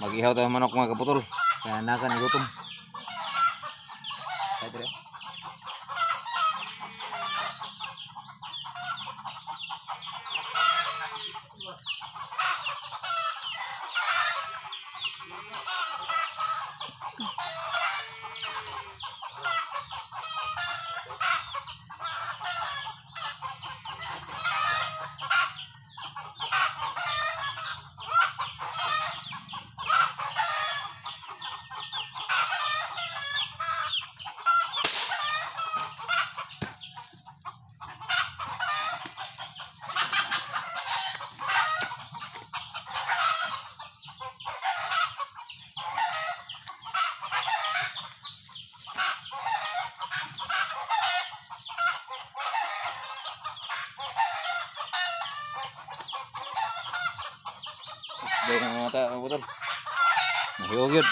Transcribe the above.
Mag-ihaw tayo manok, mga kaputol. Kaya naka ni gutom. Kaya dire. Isda ng mga tao, kaputol. Nahiog yun.